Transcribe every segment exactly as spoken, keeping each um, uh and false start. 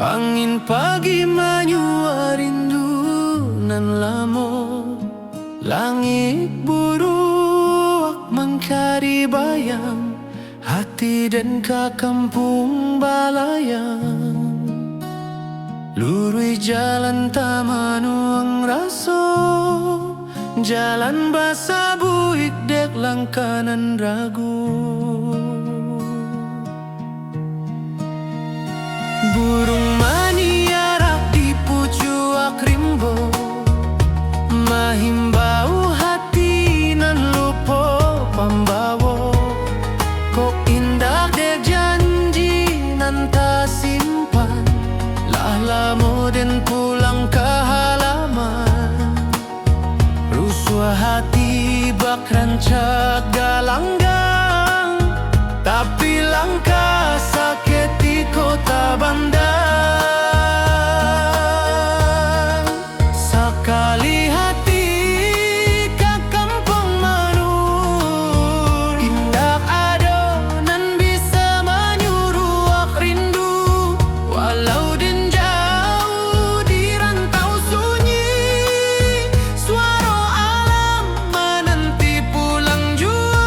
Angin pagi manyuak rindu nan lamo. Langik buruak mangkari bayang, hati den ka kampuang balayang. Luruih jalan tamanuang raso, jalan basabuik dek langkah nan ragu. Buruang maniarak di pucuak rimbo, mahimbau hati nan lupo pambawo. Kok indak dek janji nan tasimpan, lah lamo den pulang ka halaman. Rusuah hati bak rancak galanggang, tapi langkah saketiko tabandang. Sakali hati ka kampuang manurun, indak ado nan bisa manyuruak rindu. Walau den jauah di rantau sunyi, suaro alam mananti pulang juo.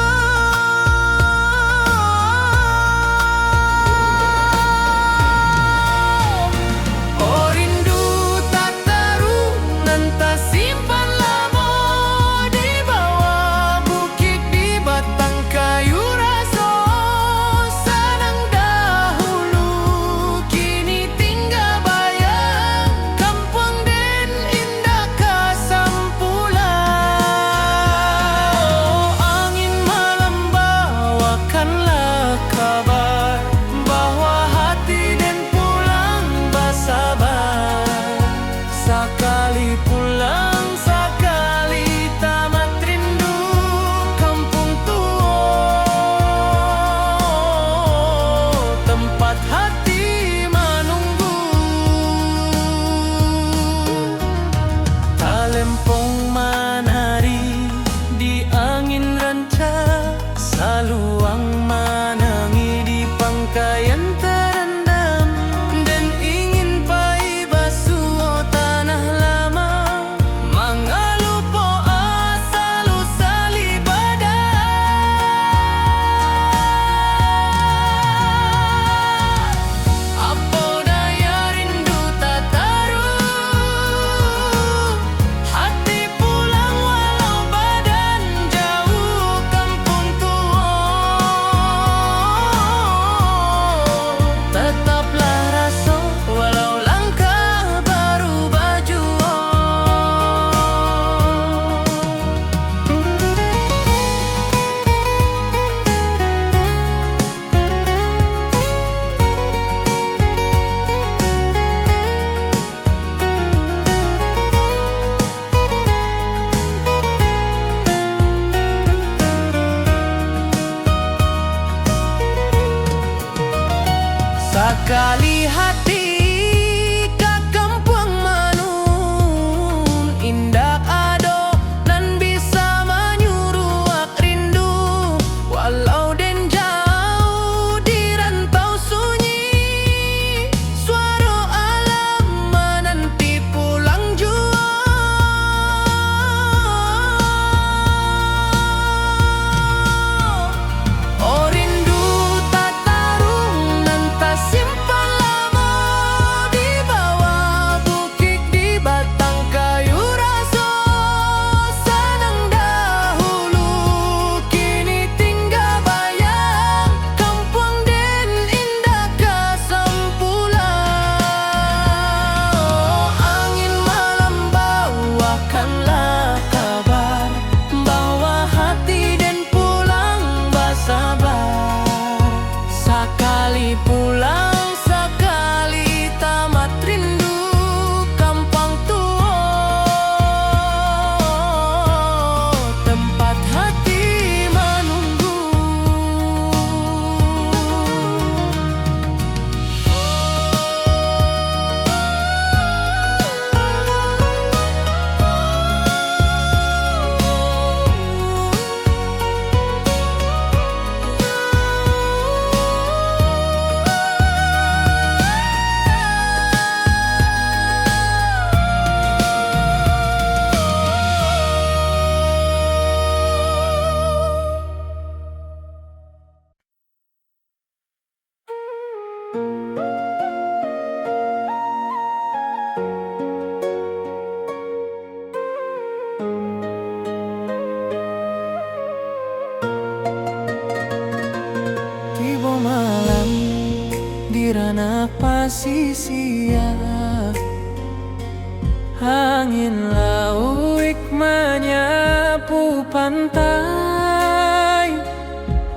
Angin lauik manyapu pantai,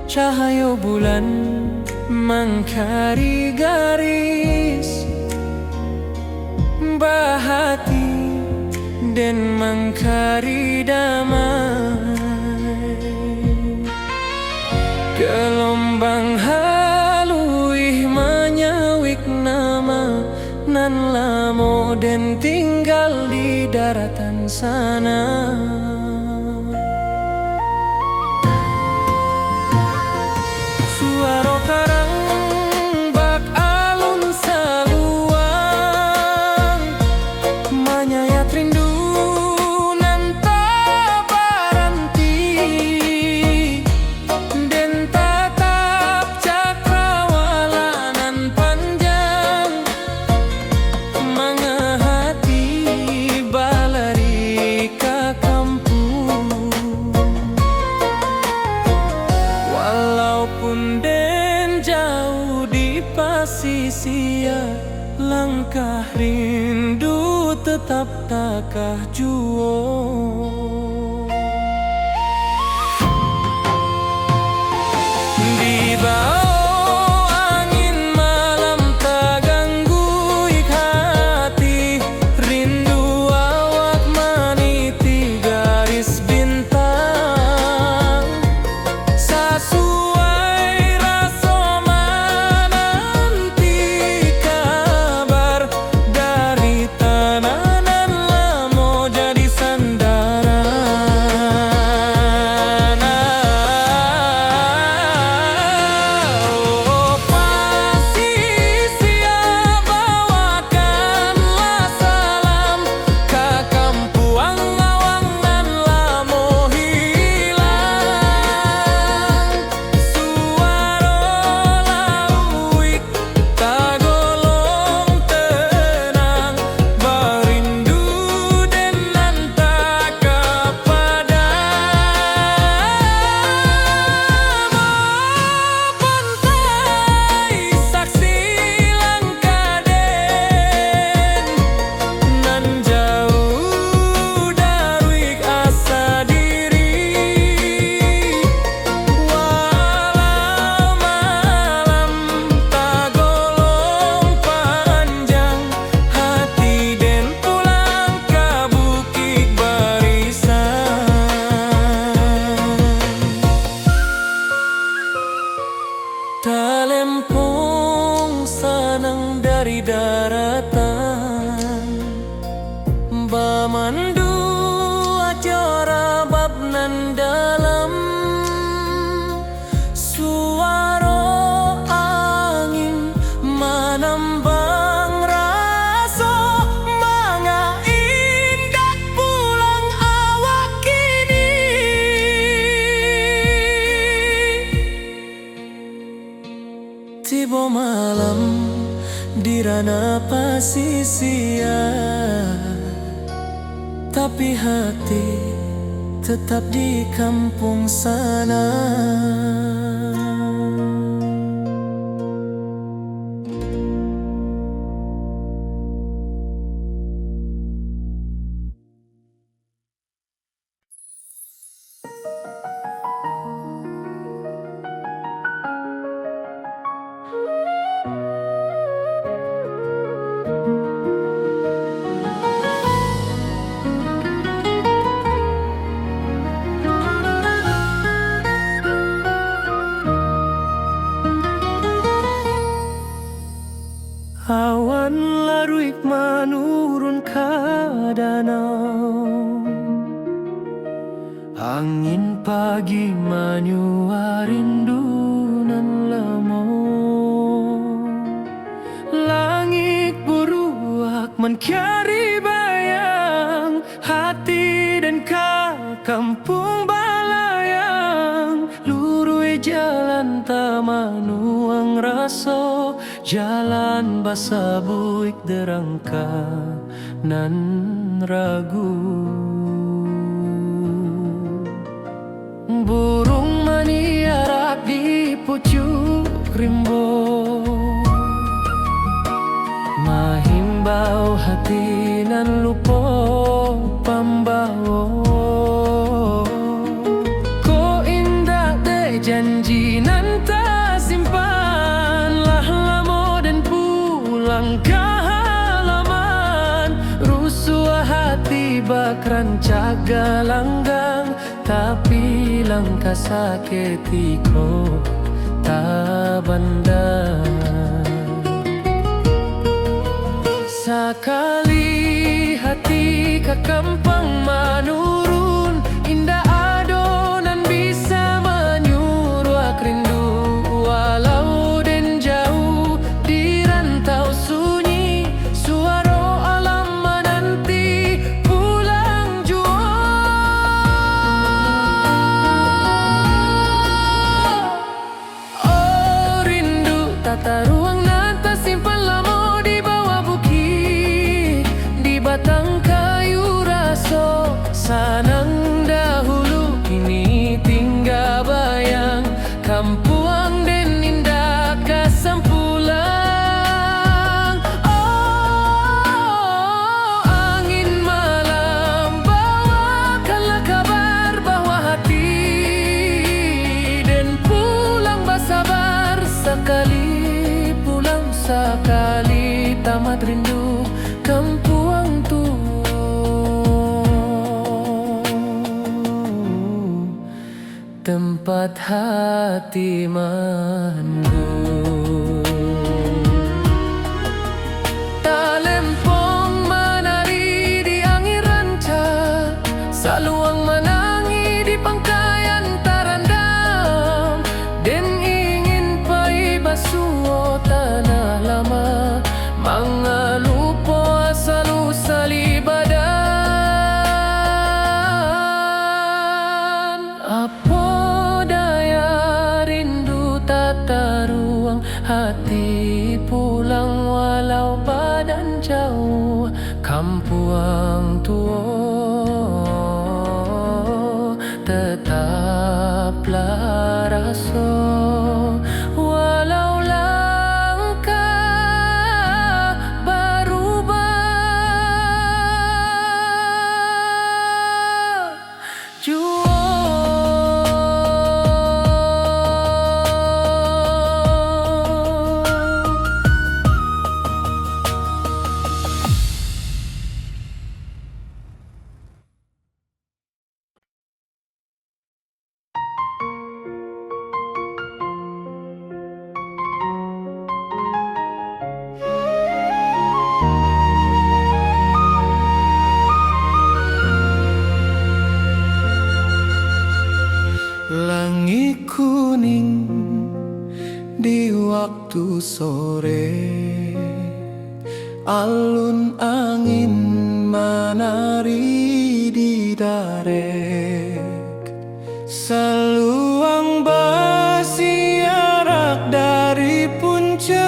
cahayo bulan mangkari garis, bahati den mangkari damai. Galombang haluih manyawik nama nan lamo den tinggal di daratan sana. Suaro karang bak alun saluang, manyayat rindu nan tak baranti. Den tatap cakrawala nan panjang, manga hati balari ka kampuang. Walaupun den jauah di pasisia, langkah rindu tetap takah juo. Dibao angin malam tagangguik hati, rindu awak maniti garis bintang. Sasuai raso mananti kabar dari tanah nan lamo jadi sandaran. Oh, pasisia, bawakanlah salam ka kampuang awak nan lamo hilang. Suaro lauik tagolong tenang, barindu den nan tak kapadang. Pantai saksi langkah den nan jauah dari asa diri. Walau malam tagolong panjang, hati den pulang ka Bukik Barisan. Talempong sanang dari daratan, bamandu ajo rabab nan dalam. Suaro angin manambang raso, manga indak pulang awak kini. Tibo malam di ranah pasisia, tapi hati tetap di kampuang sana. Awan laruik manurun ka danau. Angin pagi manyua rindu nan lamo. Langik buruak mancari bayang, hati den ka kampuang balayang. Luruih jalan tamanuang raso, jalan basabuik derangka nan ragu. Buruang maniarak di pucuak rimbo, mahimbau hati nan lupo. Bak rancak galanggang, tapi langkah saketiko tabanda. Sakali hati ka gampang manurun, indak ado nan bisa manyuruak rindu. Walau den jauah di rantau sunyi, suaro alam mananti pulang juo. Oh, rindu tataruang nan tasimpan lamo di bawah bukik, di batang kayu raso. Sanang dahulu, kini tingga bayang, kampuang den indak ka sampulang. Oh, angin malam bawakanlah kabar bahwa hati den pulang basabar. Sakali pulang, sakali tamat rindu kampuang tu, tempat hati mandu. Talempong manari di angin rancak, saluang manangih di pangkaian tarandam. Den ingin pai basuo tanah lama, mangalupo asa lusa di badan. Apo daya, rindu tataruang, hati pulang walau badan jauah. Kampuang tuo tetaplah raso, walau langkah barubah juo. Langik kuning di waktu sore, alun angin manari di darek. Saluang basiarak dari puncak,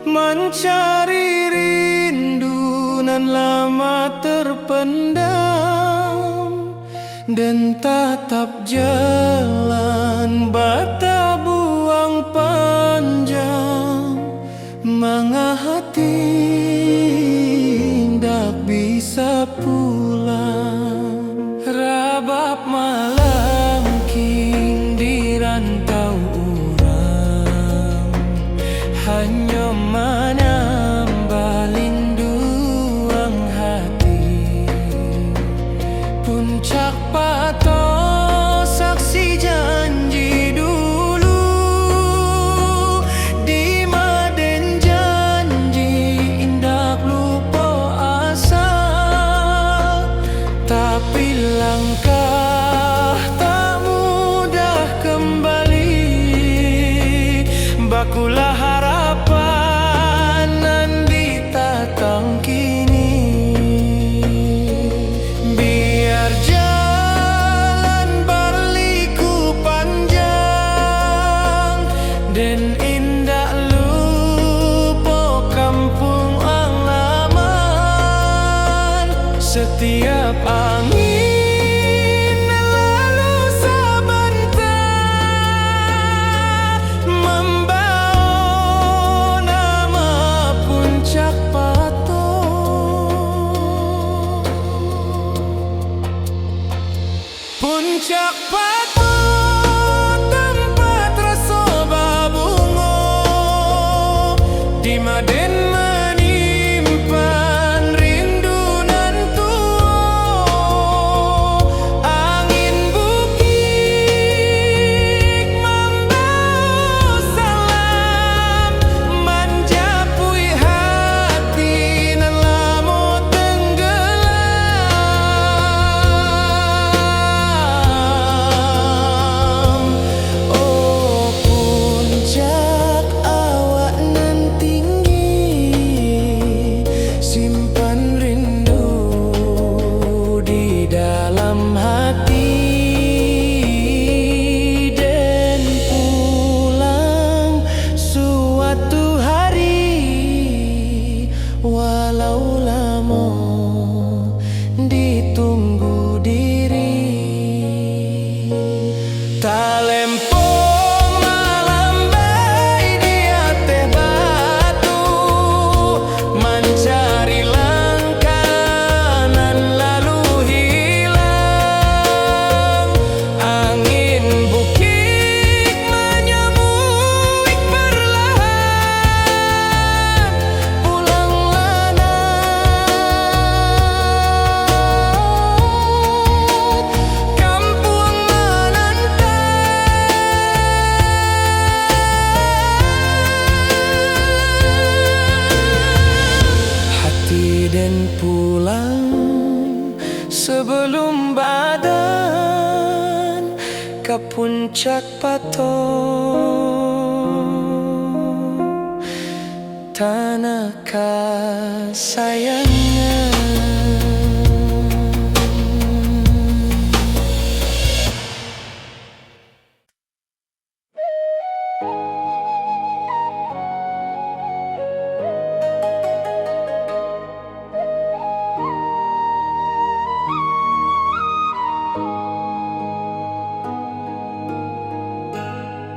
mancari rindu nan lama terpendam. Den tatap jalan batabuang panjang, manga hati indak bisa pulang. Rabab malangking di rantau urang, hanyo manambah linduang hati. Puncak Pato saksi janji dulu, di ma den janji indak lupo asa. Tapi langkah tak mudah kembali, bakulah harapan nan ditatang kini. Biar jalan barliku panjang, den indak lupo kampuang alamat. Satiap angin lalu sabanta, mambawo nama Puncak Pato. Puncak Pato, tampek raso babungo, di ma den manyimpan rindu nan Walau lamo ditunggu diri, talempong malambai di ateh batu, mancari langkah nan lalu hilang. Angin bukik manyamuik perlahan, pulanglah nak, kampuang mananti. Hati den pulang sebelum badan ka puncak pato tanah kasayangan.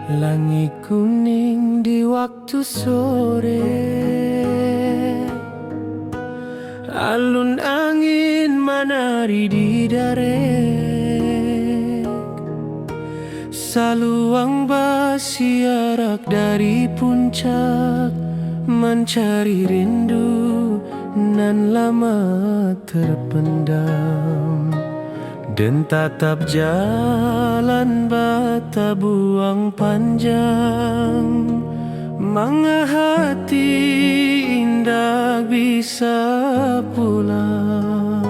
Langik kuning di waktu sore, alun angin manari di darek. Saluang basiarak dari puncak, mancari rindu nan lama terpendam. Den tatap jalan batabuang panjang, manga hati indak bisa pulang.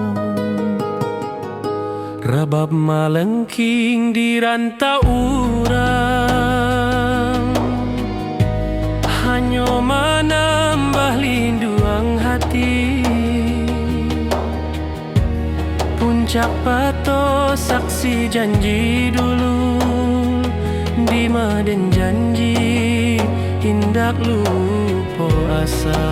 Rabab malengking di rantau urang, hanyo manambah linduang hati. Puncak pato saksi janji dulu, di ma den janji indak lupo asa.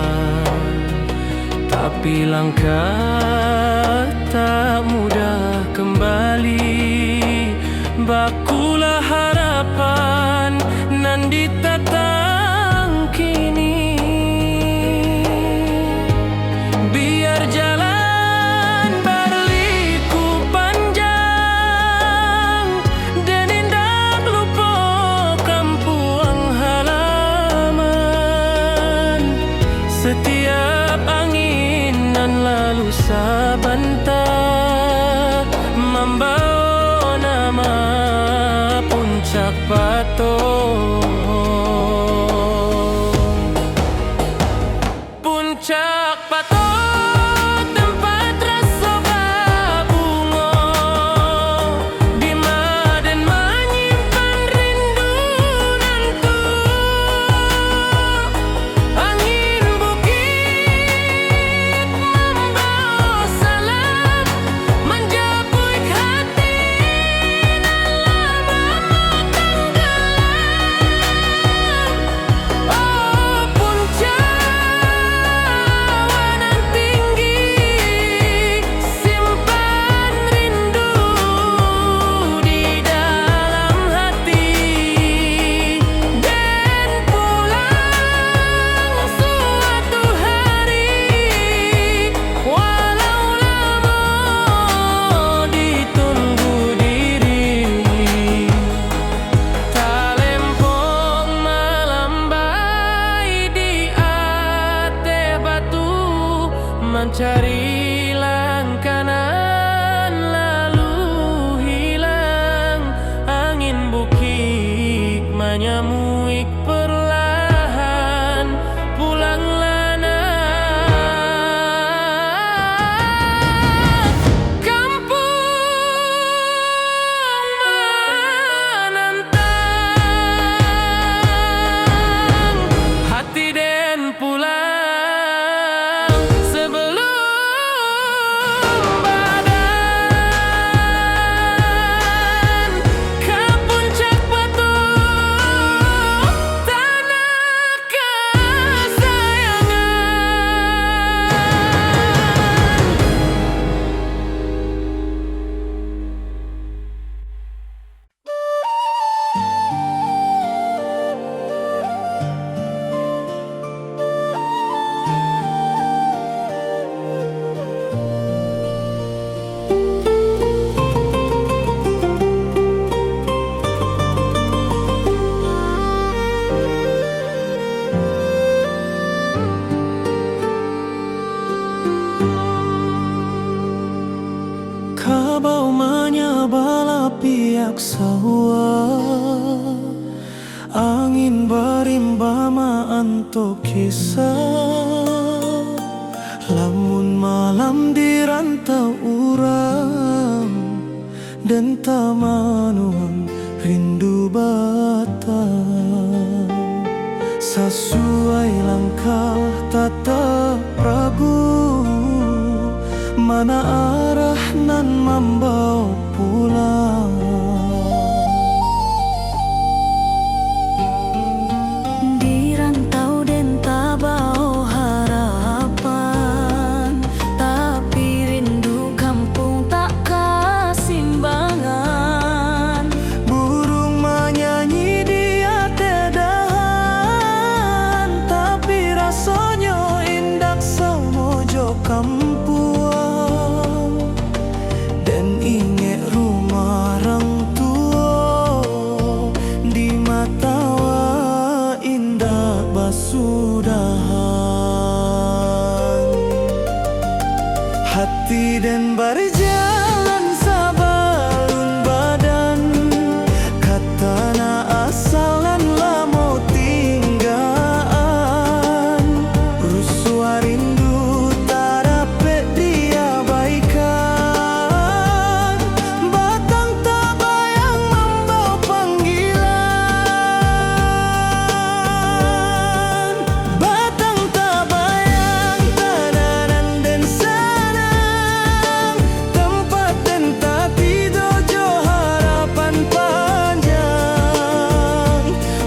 Tapi langkah tak mudah kembali, bakulah harapan nan ditatang kini. Biar jalan barliku panjang, den indak lupo kampuang halaman. Satiap angin nan lalu sabanta, mambawo nama Puncak Pato. Puncak Pato, tempat raso babungo, di ma den manyimpan rindu nan tuo. Angin bukik mambawo salam, manjapuik hati nan lama tanggalam. Oh, puncak awan nan tinggi, simpan rindu di dalam hati. Den pulang suatu hari, walau lamo ditunggu diri. Talempong malambai di ateh batu, mancari langkah nan lalu hilang. Angin bukik manyamuik perlahan, pulanglah nak, kampuang manantang. Hati den pulang sebelum Sawah, angin barimbak maanto kisah. Lamun malam di rantau urang, den tamanuang rindu batang. Sasuai langkah tatap ragu, mana arah nan mambawa pulang. Di rantau den tabao harapan, tapi rindu kampuang tak kasimbangan. Buruang manyanyi di ateh dahan, tapi rasonyo indak samo jo kampuang. Den ingek rumah rang tuo, di mata awak indak basudahan. Hati den barjalan sabalun badan, ka tanah asal nan lamo tinggaan. Rusuah rindu tak dapek diabaikan, batang tabayang mambawa panggilan. Batang tabayang tanah nan den sanang, tampek den tatido jo harapan panjang.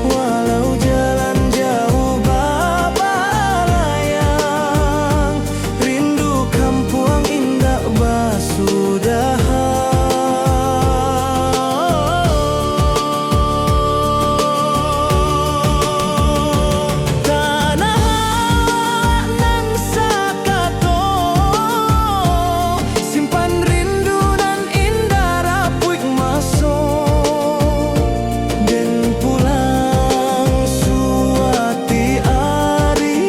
Walau jalan jauah babalayang, rindu kampuang indak basudahan. Tanah nan sakato, simpan rindu nan indak rapuik maso. Den pulang suatu ari,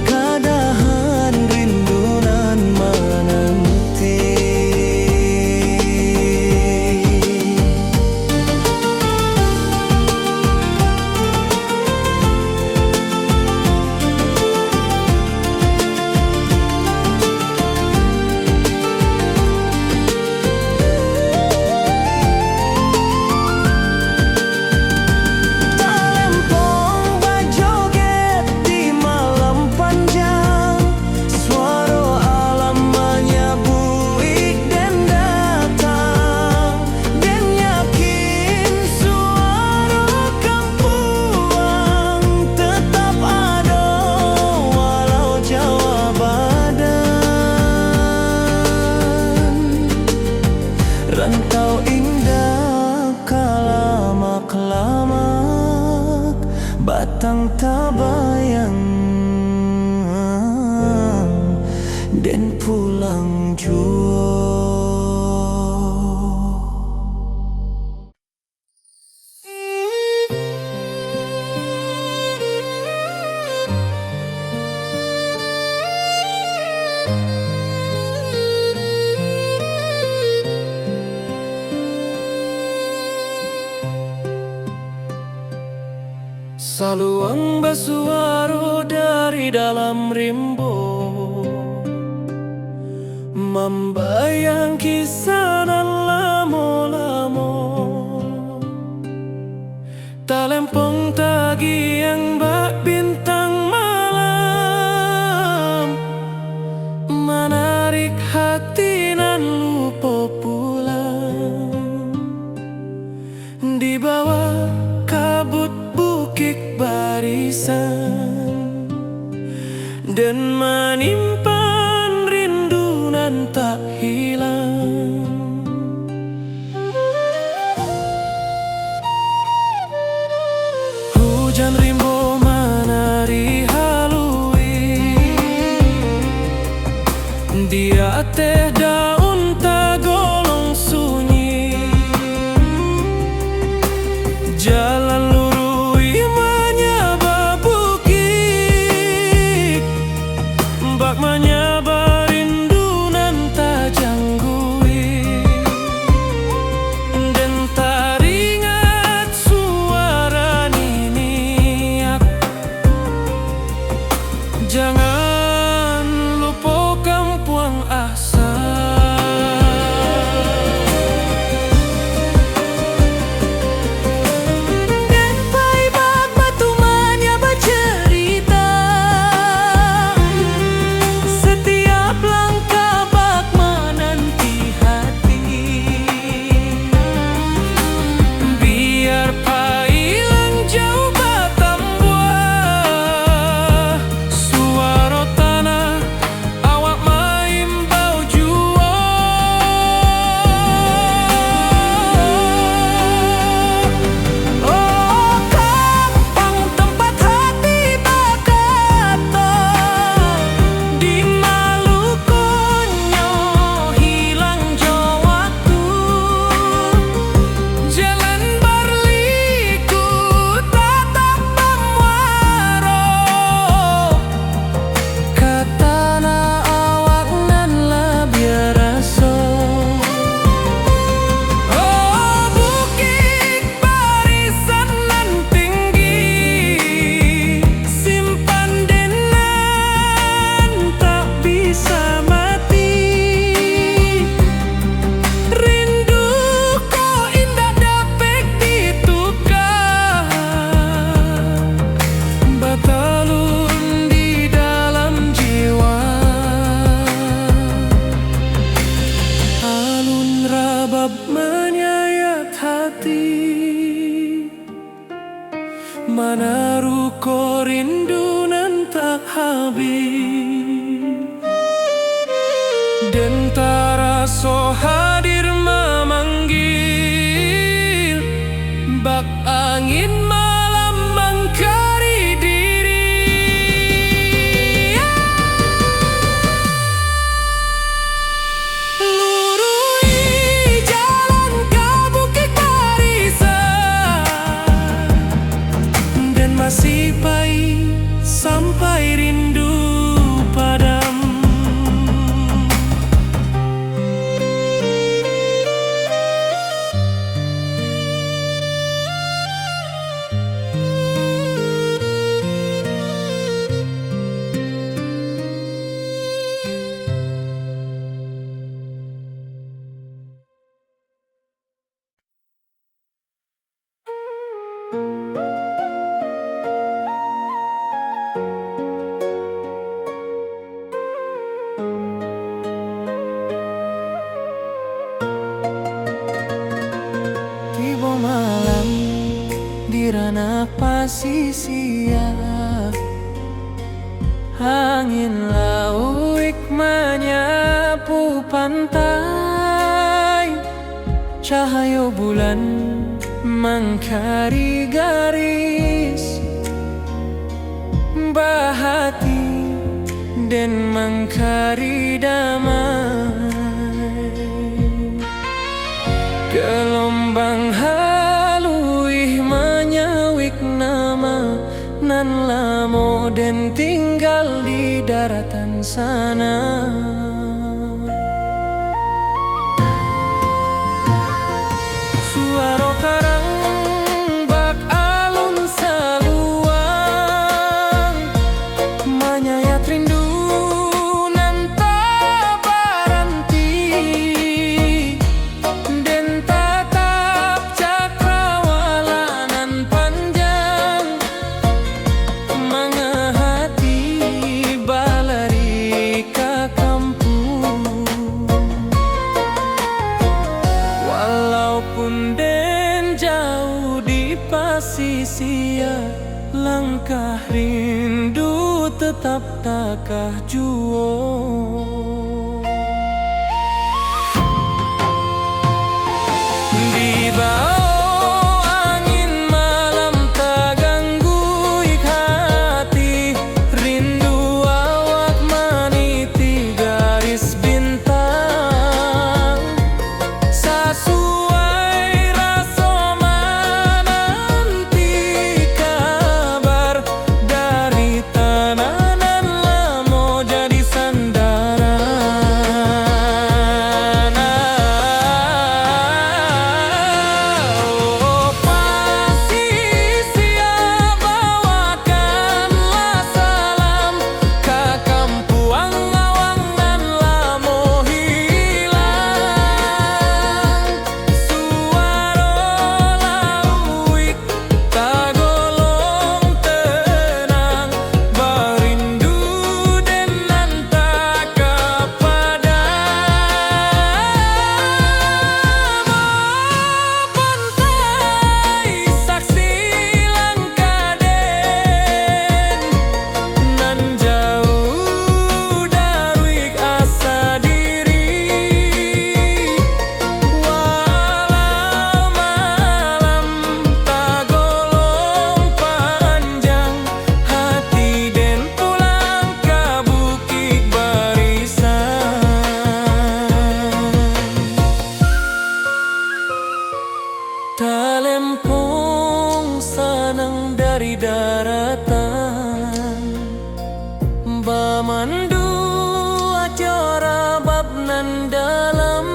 ka dahan rindu nan mananti. Talempong bajoget di malam panjang, suaro alam manyabuik den datang. Den yakin suaro kampuang tetap ado, walau jauah badan. Rantau indak ka lamak-lamak, batang tabayang den pulang juo. Saluang basuaro dari dalam rimbo, mambayang kisah nan lamo-lamo. Talempong tagiang bak bintang malam, manarik hati nan lupo pulang. Di bawah kabut bukik barisan, den manyimpan rindu nan tak hilang. Hujan rimbo manari haluik di ateh daun tagolong sunyi. Jalan luruih manyaba bukik, bak manyaba rindu nan tajangguik. Den So hadir mamanggil, bak angin malam mangkari diri. Luruih jalan ka Bukik Barisan, den masipaih sampai rindu padam. Tibo malam di ranah pasisia, angin lauik manyapu pantai, cahayo bulan mangkari garis, bahati den mangkari damai. Galombang haluih manyawik nama nan lamo den tinggal di daratan sana. Suaro karang bak alun saluang, manyayat rindu nan tak baranti, den tatap cakrawala nan panjang, mangahati balari ka kampuang. Walaupun den jauh di pasisia, langkah rindu tetap takah juo. Dibao angin malam tagangguik hati, rindu awak maniti garis bintang. Sasuai raso mananti kabar dari tanah nan lamo jadi sandaran. Oh, pasisia, bawakanlah salam ka kampuang awak nan lamo hilang. Suaro lauik tagolong tenang, barindu den nan tak kapadam. Pantai saksi langkah den nan jauh daruik asa diri. Walau malam tagolong panjang, hati den pulang ka Bukik Barisan. Talempong sanang dari daratan, bamandu ajo rabab nan dalam.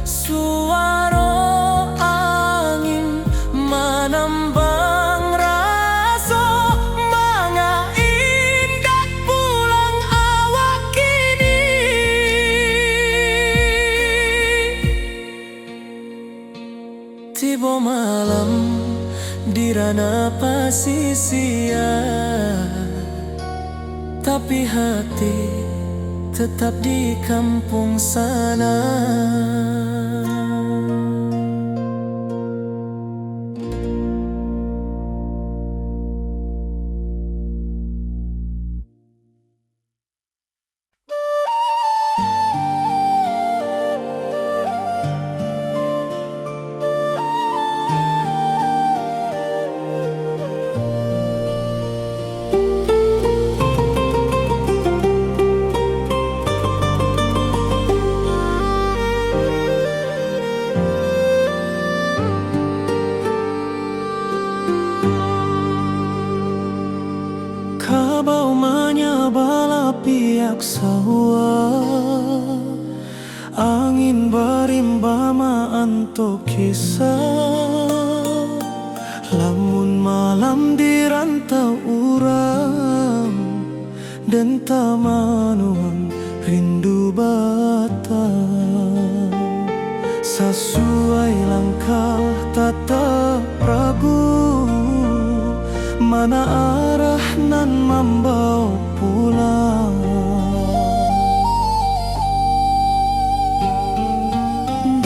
Suaro angin manambang raso, manga indak pulang awak kini. Tibo malam di ranah pasisia, tapi hati tetap di kampuang sana. Piak sawah, angin barimbang maanto kisah. Lamun malam di rantau urang, den tamanuang rindu batang. Sasuai langkah tatap ragu, mana arah nan mambao pulang.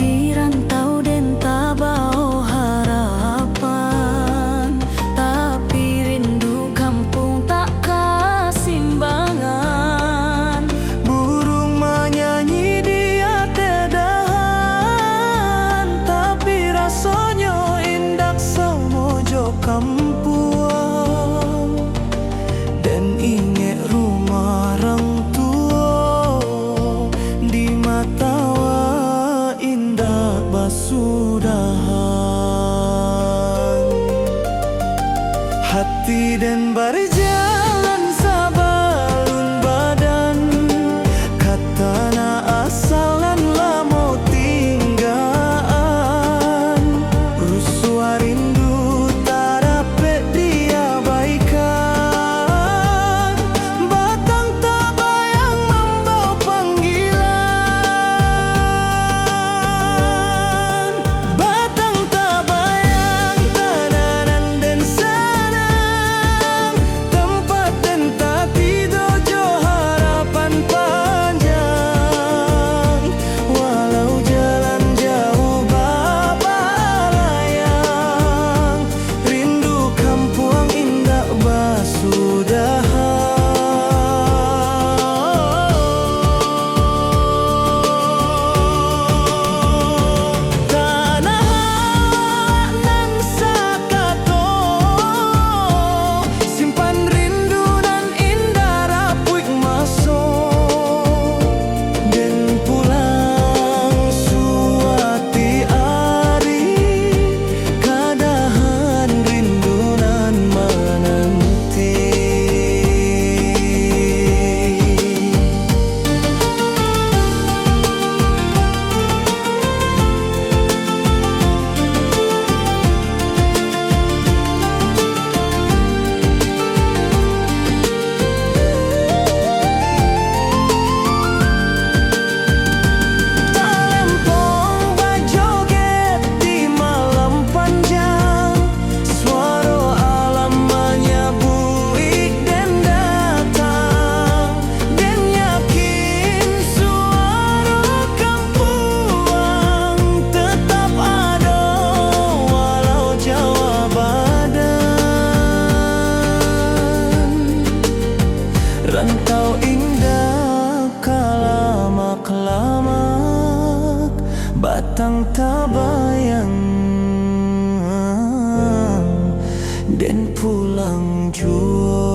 Di rantau den tabao harapan, tapi rindu kampuang tak kasimbangan. Buruang manyanyi di ateh dahan, tapi rasonyo indak samo jo kampuang. Den ingek rumah rang tuo, di mata awak indak basudahan. Hati den barijalan sabalun badan, ka tanah asal nan lamo tinggaan. Rusuah rindu tak dapek diabaikan, batang tabayang mambao panggilan. Batang tabayang, tanah nan den sanang, tampek den tatido jo harapan panjang. Walau jalan jauah babalayang, rindu kampuang indak basudahan. Tanah nan sakato, simpan rindu nan indak rapuik maso. Den pulang suatu ari, ka dahan rindu nan mananti. Talempong bajoget di malam panjang, suaro alam manyabuik den datang. Den yakin suaro kampuang tatap ado, walau jauah badan. Rantau indak ka lamak-lamak, batang tabayang, den pulang juo.